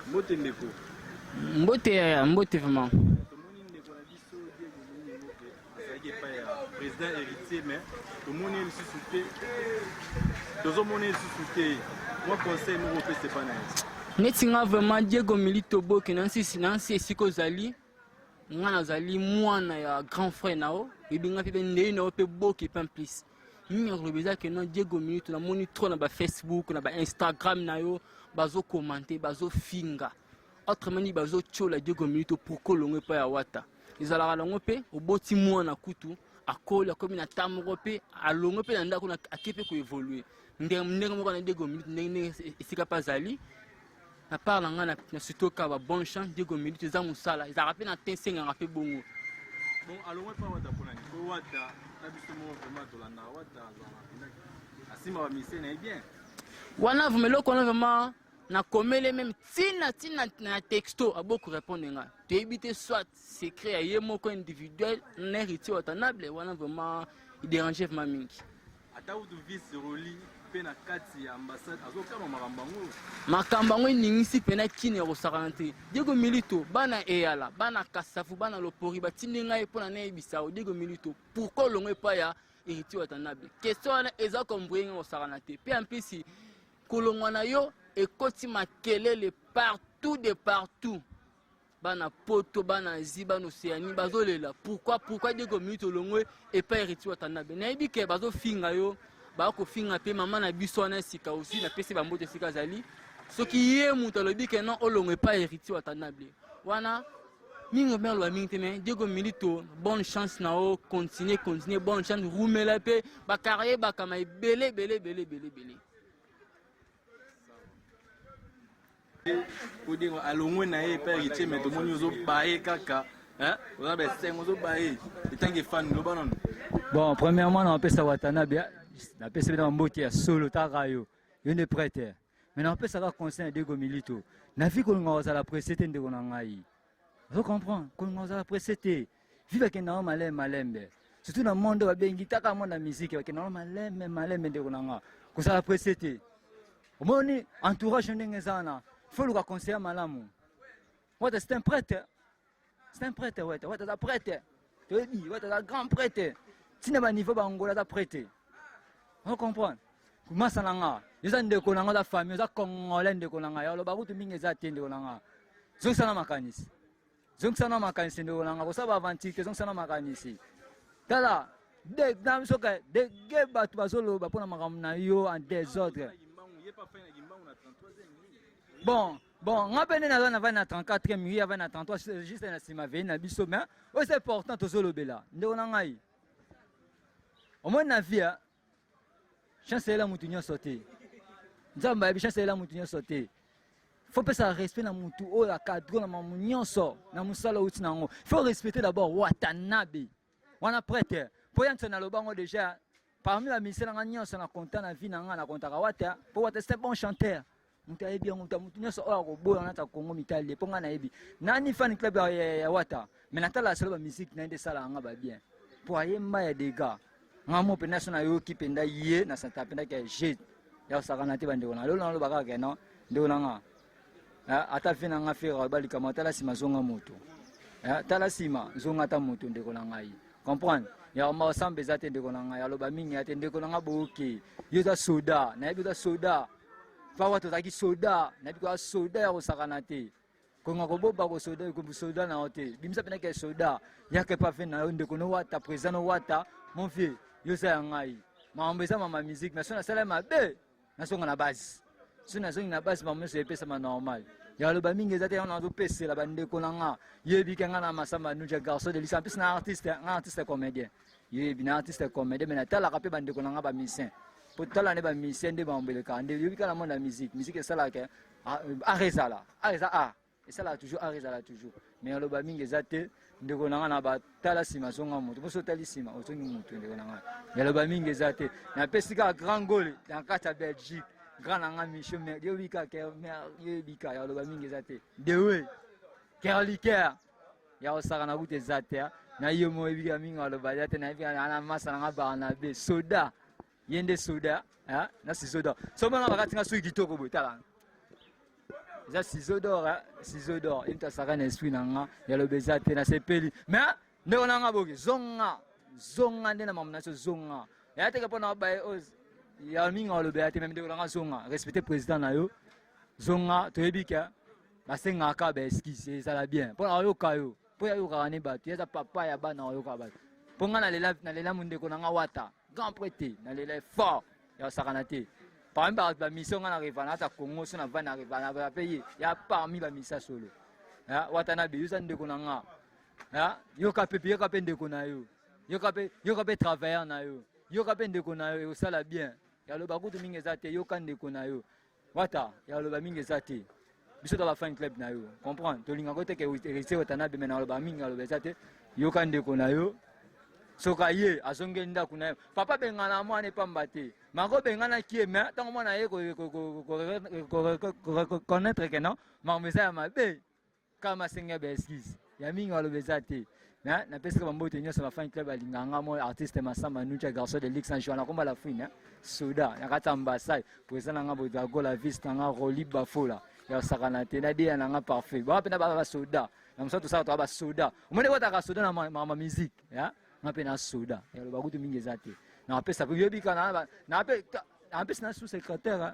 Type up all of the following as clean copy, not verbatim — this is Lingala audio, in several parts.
Mbote ndeko. Mbote yaya, mbote vraiment. Tomoni ndeko na biso Diego Moningo azalaki epai ya président héritier mais tomoni ye lisusu te. Tozomona ye lisusu te. Mwa conseil moko opesa epai na ye. Neti nga vraiment Diego Milito Boke nansi nansi esika ozali nga nazali mwana ya grand frère na yo oyebi nga mpe ndei na yo mpe Boke mpe en plus mingi ya koloba eza ke non Diego Milito namoni trop na ba Facebook na ba Instagram na yo bazokomante bazofinga autrement dit bazotiola Diego Milito pourquoi olongo epai ya Wata ezalaka nango mpe oboti mwana kutu akoli akomi na ta moko mpe alongwe mpe na ndako ake mpe koevolue ndenge moko na Diego Milito ndenge ndenge esika mpe azali na part na ngai na surtout ka ba bonne chance Diego Milito eza mosala ezalaka mpe na te esengaka mpe bongo. Bon alongwe pa Wata pona nini? Po Wata na biso moko vraiment tolanda Wata azalaka asimba ba musiciens na ye bien. Wana vraiment eloko wana vraiment nakomeli meme ntina ntina na texto aboki répondre nga toyebi te soit secret ya ye moko individuel na héritier Watanabe wana vraiment dérange vraiment mingi. Ata kutu vice Roli mpe na kati ya ambassade azokama makambo yango. Makambo yango eningisi mpena kini ya kosakana te. Diego Milito, bana Eyala, bana Kasavu, bana Lopori batindi ngai mpo na nayebisa yo Diego Milito pourquoi olongo epai ya Héritier Watanabe. Question wana eza kombrye ngai kosakana te. Mpe en plus kolongwa na yo ekoti makelele partout de partout. Bana poto, bana Asie, bana Océanie bazolela pourquoi pourquoi Diego Milito olongwe epai Héritier Watanabe. Nayebi ke bazofinga yo, bakofinga mpe mama na biso wana sika aussi napesi bambote esika azali. Soki ye moto alobi ke non olongwe epai Héritier Watanabe wana mingi mpe aloba mingi te mais Diego Milito bonne chance na yo, continue continue bonne chance, rumela mpe bacarrière bakama ebele ebele ebele ebele ebele. Odingo alongwe na ye epai héritier mais tomoni ozobaye kaka oza besengo ozobaye etangi efani loba nano. Bon, premièrement napesa Watanabe, napesa bino mbote ya solo taka yo yo nde prêtre mais napesaka conseil na Diego Milito na vie kolinga kozala presse te ndeko na ngai ozo comprendre kolinga kozala presse te vie bakendaka malembe malembe surtout na monde babengi taka monde ya musique bakendaka malembe malembe ndeko na nga kozala presse te omoni entourage ndenge eza wana faut luka conseiller malamu. Wata c'est un prêtre, c'est un prêtre. Wata Wata aza prêtre, toyebi Wata aza grand prêtre ntina baniveau bangola aza prêtre, o comprendre masa na nga eza ndeko na nga aza famille oza congolais ndeko na nga ya oloba kutu mingi eza te ndeko na nga zongisa na makanisi zongisa na makanisi ndeko na nga kosala baaventure te zongisa na makanisi tala soka dege bato bazoloba mpona makambo na yo en désordre. Bon bon nga mpe nde naza navandi na 34e ye avandi na 33 juste na nsima vei na biso mais oyo c'est important tozolobela ndeko na ngai omoni na vie chance eyela motu nyonso te nzambe ayebi chance eyela motu nyonso te faut pesa respect na mutu oyo akadro na mamu nyonso na mosala outi na yango faut respecter d'abord Watanabe wana prêtre mpo ya nso naloba yango déjà parmi ba musiciens na nga nyonso na konta na vie na nga na kontaka Wata mpo Wata c'est un bon chanteur moto ayebi yango moto moto nyonso oyo akoboya nata Congo mitali mpo nga nayebi nani fan club ya, ya, ya Wata mais natala solo ba musique na ye nde esalaka nga ba bien mpo ayemba ya dégâts nga mo mpenza so nayoki mpenza ye na santa mpenza ke je ya kosakana te bandeko na lelo naloba kaka ke non ndeko na nga ata vie na nga fera balikama tala nsima zonga moto tala nsima zonga ata moto ndeko na ngai comprendre ya masamba eza te ndeko na ngai aloba mingi ya te ndeko na ngai boke yo oza soda nayebi oza soda fawa tozalaki soda nayebi koza soda ya kosakana te konga koboba kosoda soda na yo te bimisa mpena ke soda yaka epa ve na yo ndeko no Wata président no Wata mon vieux yo oza ya ngai makambo eza mama musique mais so nasala mabe nazonga na base so nazongi na base makambo nyonso epesama normal ya aloba mingi eza te yango nazopesela bandeko na nga yebi ke nga na Masamba Nuja garçon de lycée en plus na artiste nga artiste comédien yebi na artiste comédien mais natalaka mpe bandeko na nga bamusicien po tala nde bamusicien nde makambo elekaka nde yobi kaka na monde ya musique musique esalaka art ezala art eza art esalaka toujours art ezala toujours mais aloba mingi eza te ndeko na nga na batala nsima azonga moto moso otali nsima ozongi moto ndeko na nga yaloba mingi eza te napesi kaka grand gole na kati ya Belgique grand na nga Micho yobika yoyebika yaloba mingi eza te dewe kerliker ya kosaka na kuta eza te na yo mo oyebika mingi aloba eza te nayebi na masa na nga Barnabe soda ye nde soda na si soda somona bakati nga suki kitoko boye tala. Eza ciseau d'or, hein? Ciseau d'or. Ye moto asaka na esprit na nga ya loba eza te, nasepeli. Mais ndeko na nga boke, zonga. Zonga nde na mamu na biso, zonga. Ya teke mpo na baye oyo ya mingi alobela te, mais ndeko na nga zonga. Respecter président na yo. Zonga, toyebi ke basengaka kaka ba excuse, ezala bien. Mpo na oyoka yo, mpo ya yokaka ne bato, ye aza papa ya bana oyoka bato. Mpo nga nalela, nalela mondeko na nga wata, grand prêtre, nalela fort. Ya kosakana te. Parmi ba ba mission nga na reva na ata Congo so na vanda na reva na reva pe ye ya parmi ba mission solo. Ya Watanabe yo za ndeko na nga. Ya yoka pe yoka pe ndeko na yo. Yoka pe yoka pe travailleur na yo. Yoka pe ndeko na yo ekosala bien. Ya loba kutu mingi eza te yoka ndeko na yo. Wata ya loba mingi eza te. Biso to ba fan club na yo. Comprendre? Tolinga ko te ke Héritier Watanabe mais na loba mingi aloba eza te. Yoka ndeko na yo. Soka ye azongeli ndako na ye. Papa bengana mwana epamba te. Mako benganaki ye mais ntango mwana ye ko reconnaître que non makambo eza ya mabe. Kaka masengi ya ba excuse ya mingi aloba eza te. Mais napesaka bambote nyonso ba fan club alingaka nga moi artiste Massamba Nucha garçon de luxe en joie nakomba la fouine soda na kati ambassade président na nga Bodagola viste na nga Roli Bafola ya sakana te na deya na nga parfait ba pe na ba soda na mosa tosala to ba soda omoni kotaka soda na makambo musique ya nga pe na soda ya loba kutu mingi eza te na pesa yobi kana na pe na pesa na sous secrétaire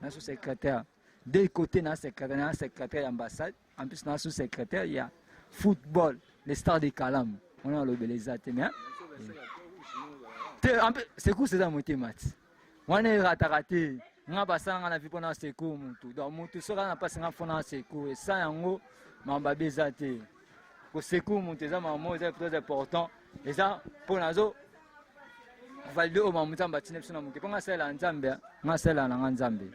na sous secrétaire deux côtés na secrétaire na secrétaire ya ambassade en plus na sous secrétaire ya football les stars de Kalam on a lobela eza te mais te en plus secours eza motema ti wana erataka te nga basala nga na vie mpona secours mutu donc mutu soki aza na mpasi nga mpona secours esa yango makambo babe eza te kosecours mutu eza makambo moko eza très important eza mpona azo valide oyo makambo nzambe atina biso na moke mpo nga asalela nzambe nga asalela na nga nzambe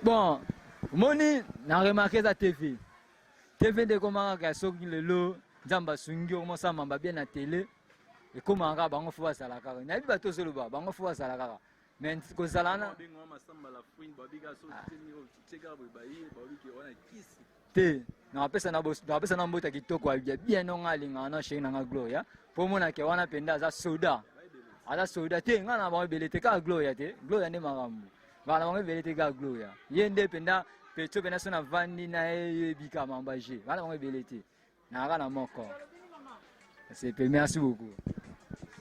bon omoni na remarke eza tv tv nde ekomaka kaka soki lelo nzambe asungi okomosala mamba bien na tele ekomaka kaka bango fo bazala kaka nayebi bato ozoloba bango fo bazala kaka mais kozala wana te nakopesa nakopesa na mbota kitoko ya bien no nga alingaka na sheri na nga gloria mpo omonake wana mpenza aza soda aza soda te nga na bango ebele te kaka gloria te gloria nde makambo bana na bango ebele te kaka gloria ye nde mpenza petio mpenza so navandi na ye ebika mambo ya je bana bango ebele te nakaka na moko sepe merci beaucoup.